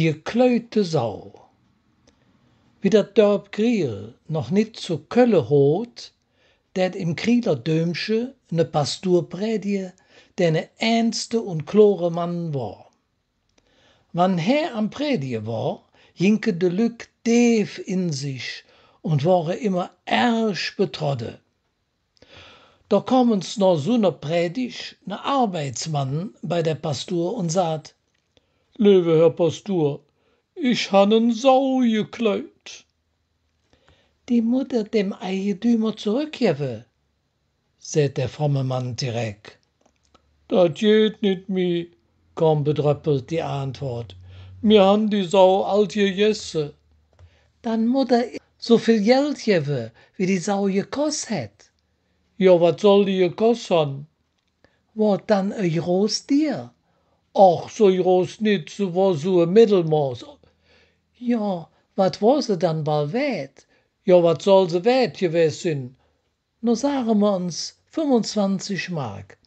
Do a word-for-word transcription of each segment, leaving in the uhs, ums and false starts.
Gekläute Sau. Wie dat Dörp Kriel noch nit zo Kölle hoot, dät em Krieler Dömche ne Pastur prädje, dä ne äänste un klore Mann wor. Wann hä am Prädje wor, jinke de Lück deef en sich un wore immer ärg betrodde. Do kom ens noh su ner Prädig ne Arbeidsmann bei der Pastur un saht: „Leeve Här Pastur, ich han en Sau gekläut.“ „Die mutt Ehr dem Eigentümer zoröckgevve“, säht der fromme Mann direk. „Dat geiht nit mih“, kom bedröppelt die Antwoot. „Mir han die Sau ald gegesse.“ „Dann mutt Ehr su vill Geld gevve, wie die Sau gekoss hät.“ „Jo, wat soll die gekoss han?“ „Wor et dann e groß Dier?“ „Och, su groß nit, se wor su e Meddelmoß.“ „Jo, wat wor se dann wall wäät?“ „Jo, wat soll se wäät gewäs sin?“ „No, sage mer ens, fünfunzwanzig Mark.“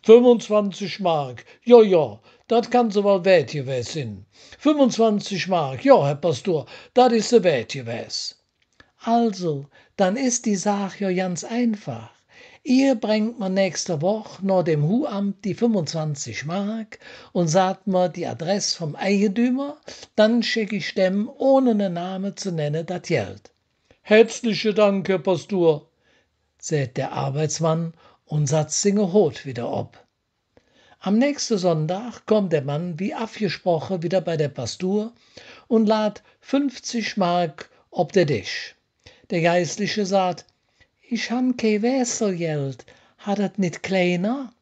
„Fünfunzwanzig Mark, jo, jo, dat kann se wall wäät gewäs sin. Fünfunzwanzig Mark, jo, Här Pastur, dat es se wäät gewäs.“ „Also, dann es die Saach jo ganz einfach. Ehr brängk mer nächste Woch noh dem Huhamp die fünfunzwanzig Mark un saht mer die Adress vum Eigentümer, dann scheck ich däm, ohne ne Name ze nenne, dat Geld.“ „Hätzliche Dank, Här Pastur“, säht der Arbeidsmann un satz singe Hot widder op. Am nächste Sonndag kom der Mann, wie avgesproche, widder bei der Pastur un laht fünfzig Mark op der Desch. Der Geistliche saht: „Ich han kei Wähßelgeld, hat Ehr nit kleiner?“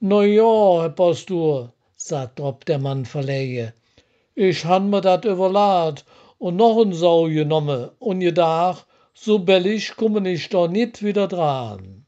„No jo, Här Pastur“, saht drop der Mann verläge, „ich han mer dat üvverlaht un noch en Sau genomme un gedaach, su bellig kumme ich do nit widder dran.“